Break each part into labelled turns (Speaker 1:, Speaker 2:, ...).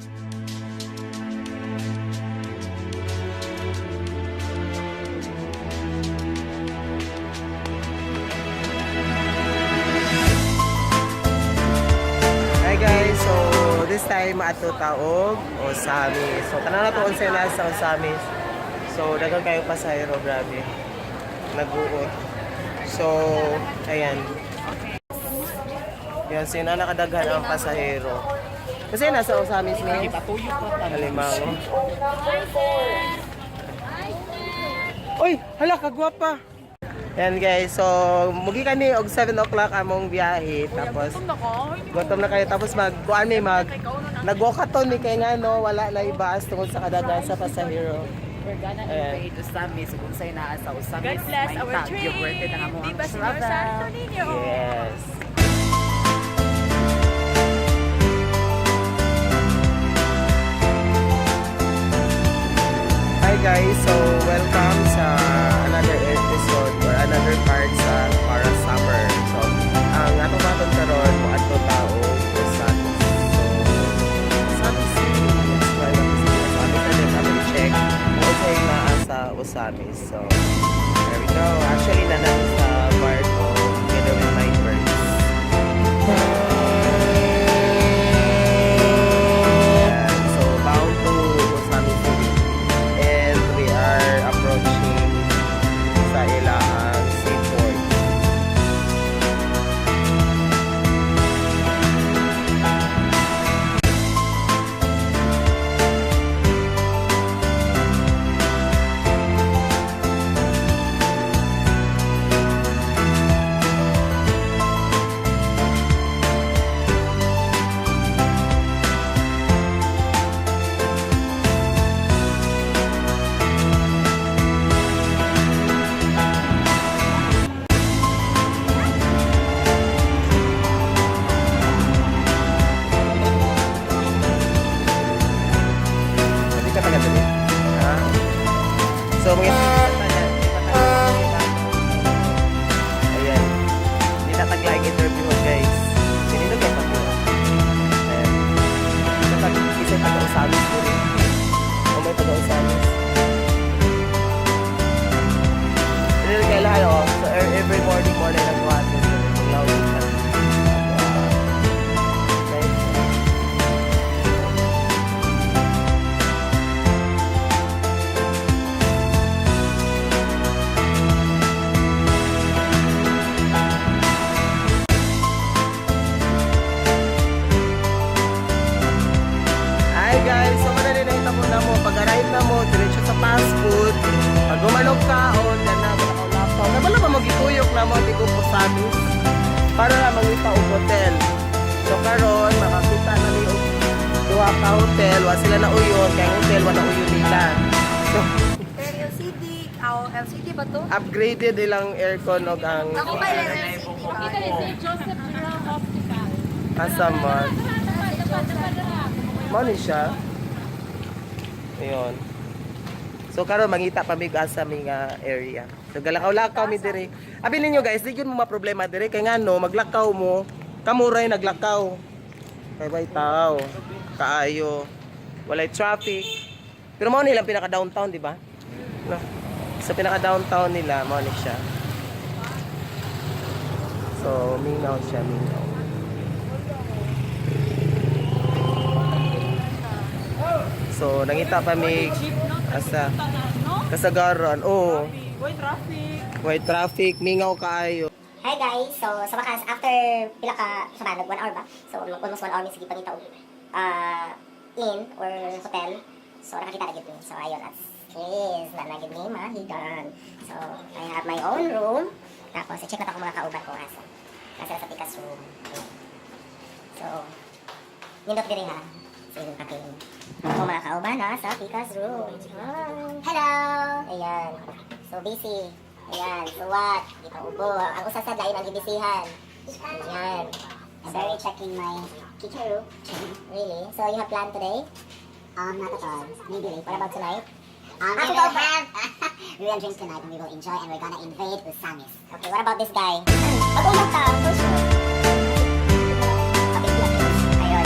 Speaker 1: Hi guys, so this time ato ta og Ozamiz. So tanan na to unsay nasa Ozamiz. So daghan kayo pasahero, grabe. Naguot. So ayan. Yan sina nakadaghan ang pasahero. Kasi nasa Ozamiz ni. Halimango. Uy, hala kagwapa. Ayan guys, so mugi kami og 7 o'clock among biyahe, tapos gutom na kayo, tapos mag kuan mi, mag nagwalkathon mi kay nga no wala na ibas tungod sa kadaghan sa pasahero.
Speaker 2: We're gonna
Speaker 1: Ayan.
Speaker 2: invade Ozamiz. Kung sa'yo naa sa Ozamiz,
Speaker 3: God bless our
Speaker 2: maita,
Speaker 3: trip.
Speaker 2: yung worth it ang among
Speaker 3: Viva Senyor
Speaker 2: travel.
Speaker 3: Santo Niño.
Speaker 1: Yes. Hi guys, so welcome sa another episode or another part sa Para Summer. So, ang atong matod karon mo adto ta og Ozamiz. So, Ozamiz City. Let's try na sa Ozamiz and then kami check kung unsay naa sa Ozamiz. So, there we go. Actually, nanang sa barko together with my birds. Ayan. So, bound to Ozamiz City. And we are approaching sa ilahang seaport. Hindi ka taga dali. Ah. So, mga ayan. Hindi na taglaing interview ko, guys. Hindi na kayo pag. Ayan. Isa tag isa taga-Ozamiz mo rin. O may taga-Ozamiz. Hindi na kayo lahat, oh. So, every morning, morning, nagbuhat. Maglawin ka. Nice. Hi guys, so madali na itamo na mo. Pag arrive na mo, diretso sa fast food. Pag gumalog ka, o dyan na, wala kang laptop. Kabalo ba magituyok na mo, di ko po sabi. Para na mangita og hotel. So karon makakita na ni og duha ka hotel, wa sila na uyon, kay ang hotel wa na uyon nila. So
Speaker 4: Pero LCD, aw, LCD ba to?
Speaker 1: Upgraded ilang aircon og ang
Speaker 4: Ako ba LCD ba?
Speaker 3: Kita ni St. Joseph General Hospital.
Speaker 1: Asa man. Mao ni siya. Ayun. So karon mangita pa mig asa mi nga area. So galakaw-lakaw mi diri. Abi ninyo guys, di gyud mo maproblema diri kay ngano maglakaw mo, kamuray naglakaw. Kay way tao. Kaayo. Walay traffic. Pero mao nilang pinaka downtown, di ba? No. Sa pinaka downtown nila, mao ni siya. So, mingaw siya, mingaw. So, nangita pa mi asa kasagaran. Oh.
Speaker 3: Way traffic.
Speaker 1: Way traffic, mingaw kaayo.
Speaker 5: Hi guys! So, sa wakas, after pila ka, sa ba, nag 1 hour ba? So, almost 1 hour mi sige pangita og inn or hotel. So, nakakita na gyud mi. So, ayun, that's is na na gyud mi mahigan. So, I have my own room. Tapos, i-check na pa akong mga kauban ko asa. Nasa sa Pikas room. Ayun. So, nindot diri ha. Sige, aking ako mga kauban ha, sa Pikas room. Hi! Hello! Ayan. So, busy. Ayan, suwat. Di pa ubo. Ang usa sa lain ang gibisihan. Ayan. I'm very checking my kitchen. Really? So, you have plan today?
Speaker 6: Not at all. Maybe later.
Speaker 5: What about tonight?
Speaker 6: We will have, we will drink tonight and we will enjoy and we're gonna invade Ozamiz.
Speaker 5: Okay, what about this guy? Matulog ka, for sure. Ayun.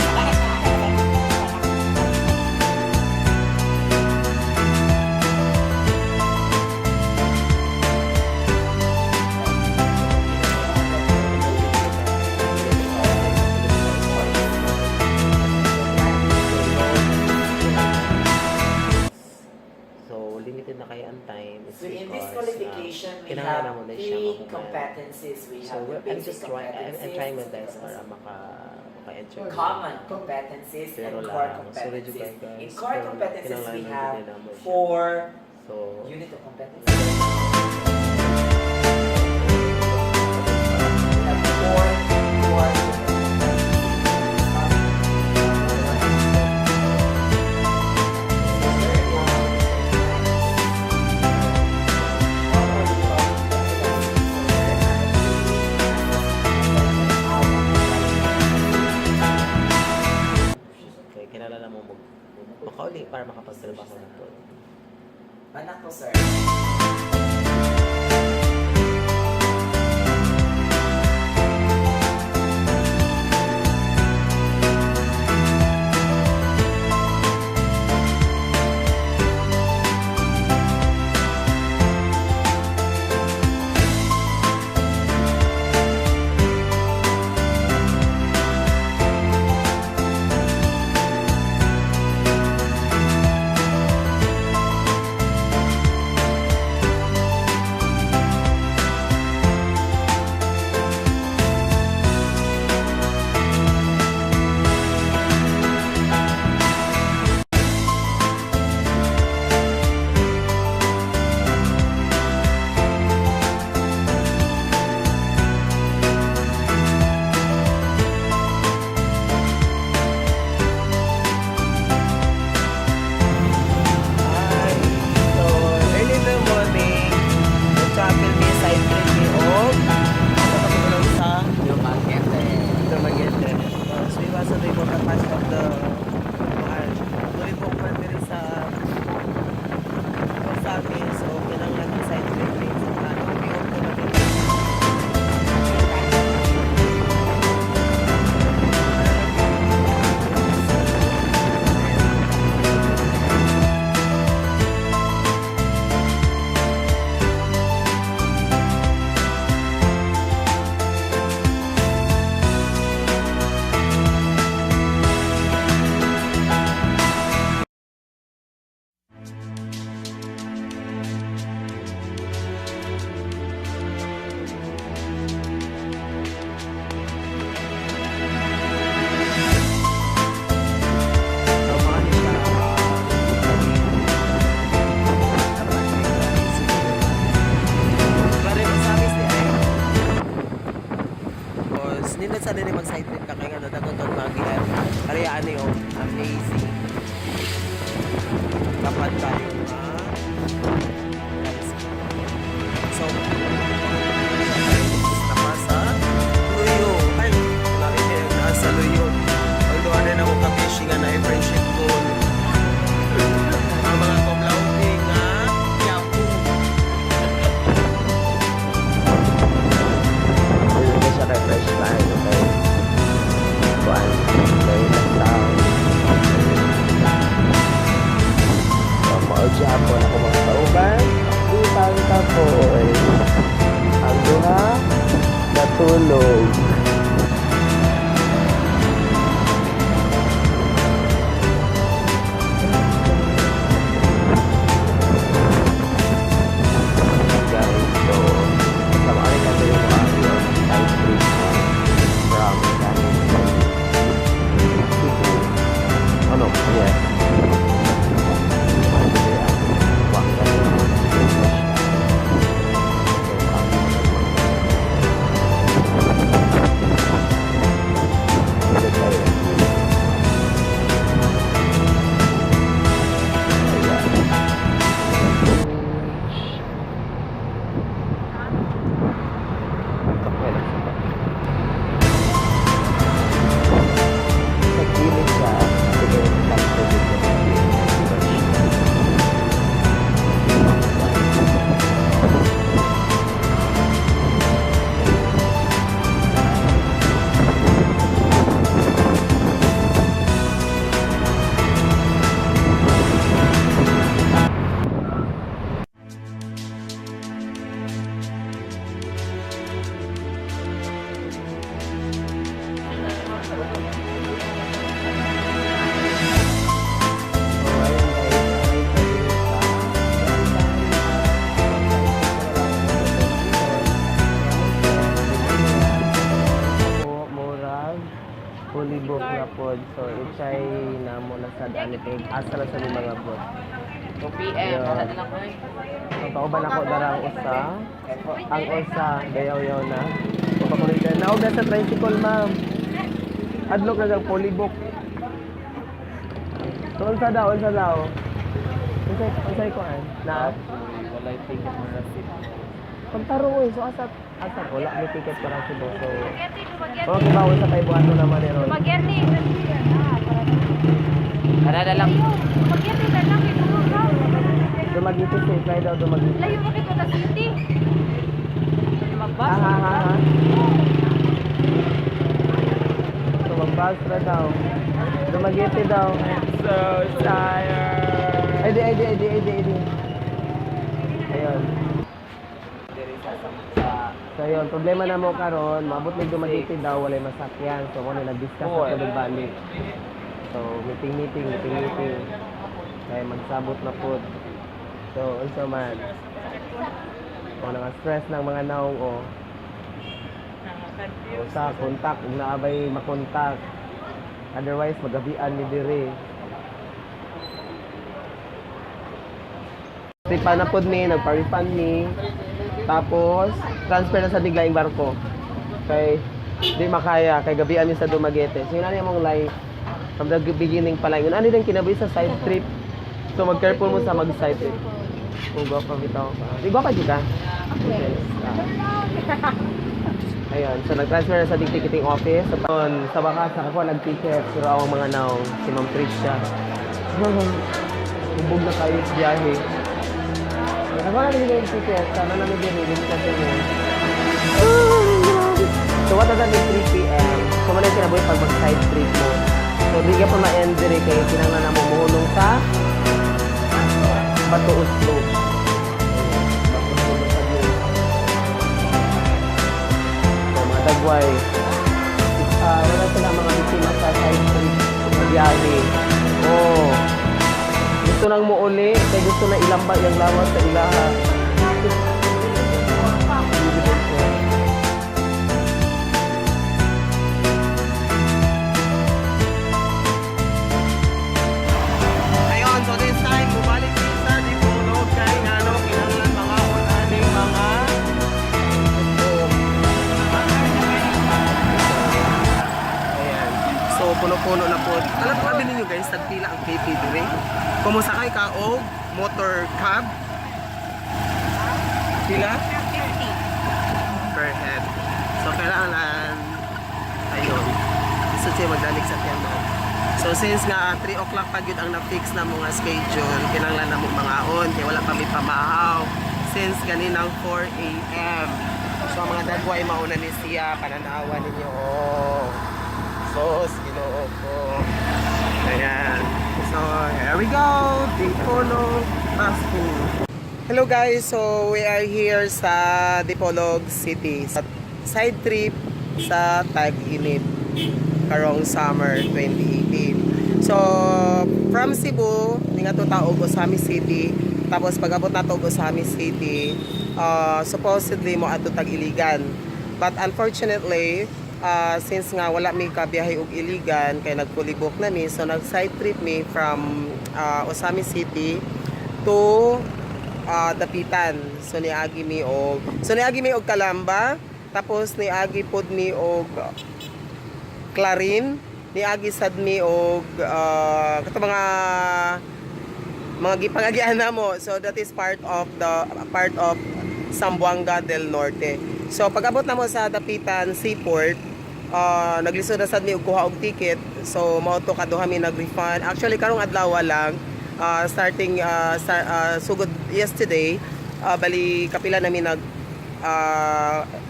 Speaker 1: It's
Speaker 2: So in this
Speaker 1: because,
Speaker 2: qualification, we
Speaker 1: kinahanglan
Speaker 2: have
Speaker 1: mo na siya
Speaker 2: three
Speaker 1: mahuman.
Speaker 2: competencies. We
Speaker 1: So
Speaker 2: have the
Speaker 1: I'm
Speaker 2: basic
Speaker 1: just trying, I'm trying my best
Speaker 2: competencies,
Speaker 1: para maka-enter.
Speaker 2: common competencies,
Speaker 1: Pero
Speaker 2: and core
Speaker 1: lang, sorry jud
Speaker 2: competencies.
Speaker 1: guys,
Speaker 2: In core
Speaker 1: pero lang,
Speaker 2: competencies, we
Speaker 1: kinahanglan
Speaker 2: have
Speaker 1: jud namo siya.
Speaker 2: four
Speaker 1: So,
Speaker 2: unit of competencies. We have four core unit of
Speaker 1: Okay, kinahanglan na mo makauli para makapagtrabaho na po.
Speaker 2: Manak ko, sir.
Speaker 1: Hi! So, early in the morning, nag-travel mi, side trip mi, og ano ka tulong sa
Speaker 2: Dumaguete.
Speaker 1: Dumaguete. So, iwasan na yung pass of the kuhan. Tulipok man diri sa amin. So, kinahanglan ng side trip mi sa plano. Ubi og Dumaguete. So, mga ni siya, Klaro yung sabi si ay. Because nindot sa din mag side trip ka kay nga dagot og magian. Kaya ano yung amazing. Dapat tayo ma. So, nasa Luyo. Ay, wala rin nasa Luyo. Ang doon din ako ka-fishing nga na friendship goal. Ang mga cum laude nga yapo. Hindi siya kay fresh tayo kay kuan kay tao. So, mao Japon ako mga kauban. So, ichay na mo na sa ani kay asa na sa mga bot.
Speaker 2: 2 PM, wala na lang ko eh.
Speaker 1: So, kauban ako dara ang usa. Ang usa, gayaw-yaw na. So, pakulit na. Naog na sa tricycle, ma'am. Adlok na siyang polybok. So, unsa daw, unsa daw? Unsay, unsay kuan? Na?
Speaker 2: Walay ticket mo sa seat.
Speaker 1: Pagtaro ko eh. So, asa, asa, wala may ticket para sa Cebu. So, okay ba, unsa kay buhato naman ni Ron?
Speaker 3: Dumaguete.
Speaker 2: Kada na lang.
Speaker 3: Dumaguete na lang. Ito ka.
Speaker 1: Dumaguete siya, try daw Dumaguete.
Speaker 3: Layo na kito sa city.
Speaker 1: Ha, ha, ha, ha. So, mag-bus na daw. Dumaguete daw.
Speaker 2: So tired.
Speaker 1: Ay, di, ay, di, ay, di, ay, di, ay, di. Ayun. So, ayun, problema na mo karon, maabot mig Dumaguete daw, walay masakyan. So, kung nag-discuss
Speaker 2: Oy.
Speaker 1: ako balik. So, meeting, meeting, meeting, meeting. Kaya magsabot na po. So, unsa man. O, naka-stress ng mga naong, o. O, sa kontak, ug naabay makontak. Otherwise, magabian ni dire. Refund na pod mi, nagpa-refund mi. Tapos, transfer na sa biglaing barko. Kay, di makaya, kay gabian mi sa Dumaguete. So, yun ano yung mong life. From the beginning pa lang. Yun ano din kinabuhi sa side trip. So, mag-careful mo sa mag-side trip. Kung gwapa bitaw ka. Di gwapa jud ka? Yes. Ayun, so nag-transfer na sa ticketing office. So, yun, sa wakas, nakakuha nag-ticket. Pero ang mga naong, si Ma'am Tricia. Hubog na kayo sa biyahe. Nakakuha na din yung ticket. Sana namin din, din sa yun. So, what that is 3 p.m. So, wala yung kinabuhi pag mag-side trip mo. So, di ka pa ma-end dire kay kinanglan na mo muhulong sa Bato Uslo. Bato Uslo sa view. So, mga dagway. Wala sila mga biktima sa side trip sa biyahe. Oh. Gusto nang muuli, kay gusto na ilamba yung lawas sa ilaha. Ayun, so this time, bumalik din sa Dipolog kay ngano kinahanglan mga aning mga Ayan. So, puno-puno na po. Alam ko ninyo guys, tagpila ang KP dire. Kung mosakay ka og motor cab, pila? 50 per head. So, kailangan, ayun. Gusto siya magdalig sa tiyan. So, since nga 3 o'clock pa gyud ang na-fix na mga schedule, kinahanglan na mo mga on, kaya wala pa may pamahaw. Since ganinang 4 a.m. So, ang mga dagway mauna ni siya, pananawa ninyo. Oh. Sos, Ginoo ko. Ayan. So, here we go. Dipolog Pasco. Hello guys, so we are here sa Dipolog City. Sa side trip sa Tag-Init karong summer 2018. So, from Cebu, ninga to taog Ozamis City. Tapos pag-abot na to Ozamis City, supposedly mo adto tag Iligan. But unfortunately, since nga wala mi kabiyahe og Iligan kay nag-fully book na mi, so nag side trip mi from Ozamis City to Dapitan. So niagi mi og Calamba, tapos niagi pod mi og Clarin, niagi sad mi og kato mga gipangagian na mo. So that is part of Zamboanga del Norte. So pag-abot na mo sa Dapitan Seaport, naglisod na sad mi og kuha og ticket. So mao to kaduha mi nag-refund. Actually karong adlaw lang, starting sugod yesterday, bali kapila nami nag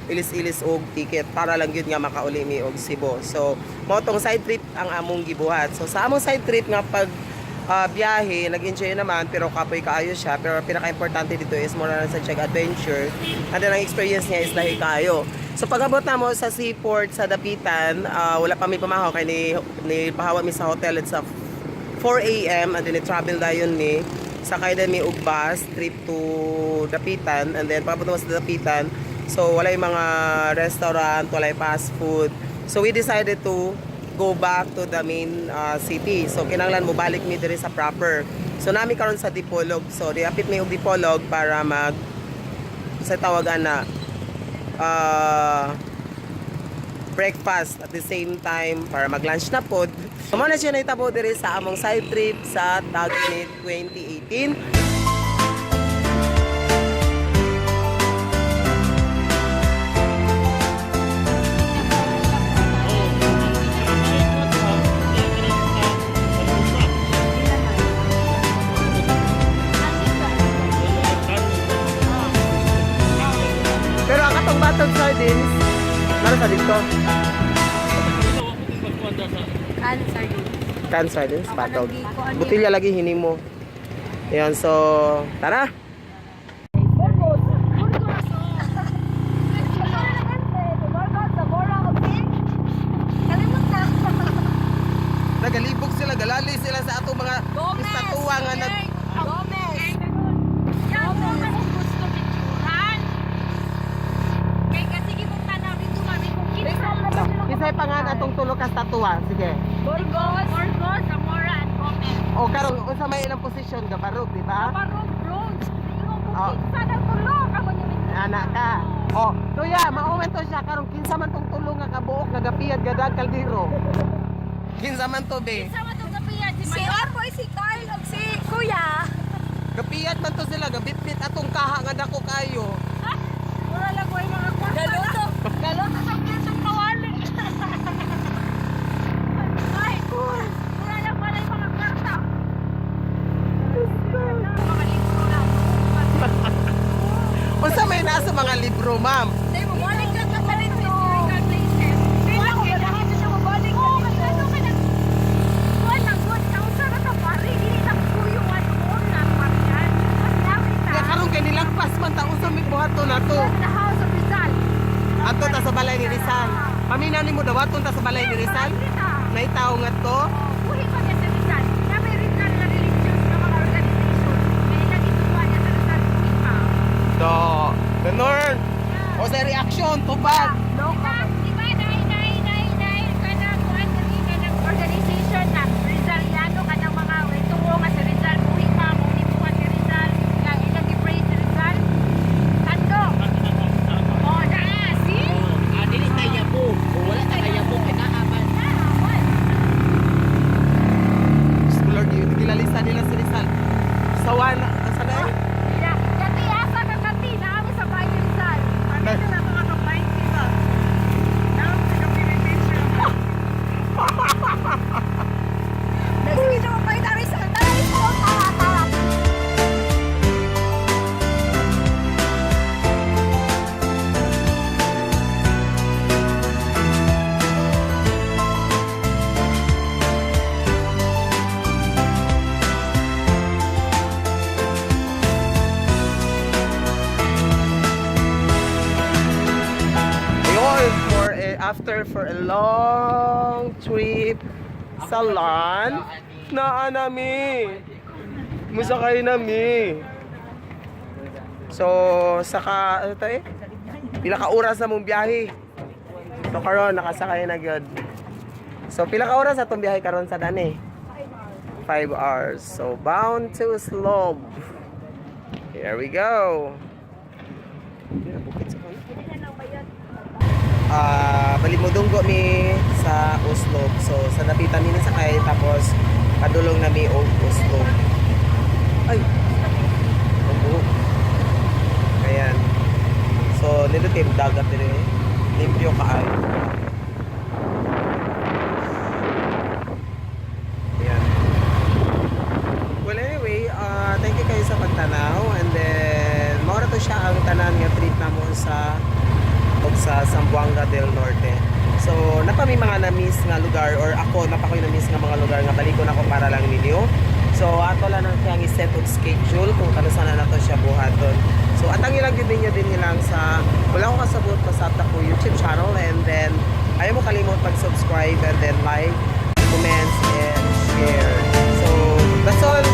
Speaker 1: ilis-ilis og ticket para lang gyud nga makauli mi og Cebu. So mao tong side trip ang among gibuhat. So sa among side trip nga pag biyahe, nag-enjoy naman pero kapoy kaayo siya. Pero pinaka-importante dito is more na sa check adventure. And then ang experience niya is lahi kaayo. So pag-abot na mo sa seaport sa Dapitan, wala pa mi pamahaw kay ni pahawa mi sa hotel at sa 4 a.m. and then travel dayon mi. Sakay din mi og bus trip to Dapitan and then pag-abot mo sa Dapitan, so wala yung mga restaurant, wala yung fast food. So we decided to go back to the main city. So kinahanglan mo balik mi diri sa proper. So nami karon sa Dipolog. So diapit mi og Dipolog para mag sa tawagan na breakfast at the same time para mag-lunch na pod. So mao na siya nahitabo diri sa among side trip sa Tagnet 2018. Pero ang katong batong sardines, meron sa dito.
Speaker 4: Can sardines.
Speaker 1: Canned sardines,
Speaker 4: Ako
Speaker 1: batog.
Speaker 4: nag-ikuan yun.
Speaker 1: Butilya lagi hinimo. Ayan, so, tara!
Speaker 4: Burgos. Burgos. Burgos, Zamora, Obin. Kalimut na.
Speaker 1: Nagalibog sila, galali sila sa atong mga
Speaker 4: Gomez.
Speaker 1: estatuwa nga nag...
Speaker 4: Gomez.
Speaker 3: Yan mo kasi gusto picturean. Kay kasi gimong tanaw dito mami kung kinsa.
Speaker 1: Isay pa nga atong tulo ka estatuwa. Sige.
Speaker 3: Burgos, Burgos, Zamora and Gomez.
Speaker 1: O karon unsa may ilang posisyon gabarog, di ba?
Speaker 3: Barog bronze. Ingon kung
Speaker 1: Oh.
Speaker 3: kinsa nang tulo kamo niyo.
Speaker 1: Ana ka. O, tuya, maumen to siya karon kinsa man tong tulo nga kabuok nga gapiyad gadag kaldero. Kinsa man to be?
Speaker 3: Kinsa man tong gapiyan si
Speaker 4: Si
Speaker 3: Mayor.
Speaker 4: Apoy, si Carl, ug si Kuya.
Speaker 1: Gapiyad man to sila, gabitbit atong kaha nga dako kayo.
Speaker 3: Mura lang ko mga kwarta.
Speaker 4: Galuto.
Speaker 3: Galuto sa pisong kawali. Ay, mura lang pala yung mga kwarta. Mga libro lang.
Speaker 1: Unsa may nasa mga libro, ma'am?
Speaker 4: Dahil mabalik ka ka dito.
Speaker 3: Historical places.
Speaker 4: Kailan ko lahat siya mabalik ka
Speaker 3: Oo,
Speaker 4: dito.
Speaker 3: kasi ano ka nag... Kuwan lang, kuwan. Kausa na ka pare. Hindi na kuyo ano mo na pare. Mas namin ta.
Speaker 1: Kaya karon kay nilagpas man ta unsa may buhaton nato.
Speaker 3: The House of Rizal.
Speaker 1: Ato ta sa balay ni Rizal. Paminaw nimo dawaton ta sa balay ni Rizal.
Speaker 3: Kita.
Speaker 1: Naitaw nga to.
Speaker 3: Buhi pa niya sa Rizal. Na may Rizal na religious na mga organization. May nagituwa niya sa Rizal. Buhi pa.
Speaker 1: Do. Ganun. O sa reaction, tubag.
Speaker 3: Diba, diba, nay, nay, nay, nay, kanang kuan diri kanang organization na Rizaliano kanang mga tuwo nga si Rizal buhi pa mo ni buhat si Rizal nga ilang gi-pray si Rizal. Tando. Oh, naa, see?
Speaker 2: Ah, dili tayo mo. Kung wala tayo mo, kay naaman.
Speaker 3: Naa, what?
Speaker 1: Lord, gilalisa nila si Rizal. Sawa na, asa na eh?
Speaker 3: Ya, kati asa ka kati naa mi sa bahay ni Rizal. Kami na mga kabayan sila. Naa mi sa community.
Speaker 4: Nagsige siya mapakita Rizal. Tara, Rizal. Tara, tara.
Speaker 1: Ayun, for a, after for a long trip sa lan, naa nami. Musakay nami. So, saka, ano to eh? Pila ka oras na mong biyahe. So, karon nakasakay na gyud. So, pila ka oras atong biyahe karon sa dani? 5 hours. So, bound to Slob. Here we go. Ah, bali mo dunggo mi sa Oslo. So sa dapitan mi ni sakay tapos padulong na mi og Oslo. Ay. Ang Ayan. So nindot kay dagat dire. Limpyo kaayo. Ayan. Well, anyway, thank you kayo sa pagtanaw and then mao ra to siya ang tanan nga trip namo sa og sa Zamboanga del Norte. So, napa may mga na-miss nga lugar or ako napa ko'y na-miss nga mga lugar nga balikon ako para lang ninyo. So, ato lang ang siyang i-set og schedule kung kanusa na nato siya buhaton. So, atang ilang gyud ninyo din nilang sa wala ko kasabot pasabta ko YouTube channel and then ayaw mo kalimot pag-subscribe and then like, comments and share. So, that's all.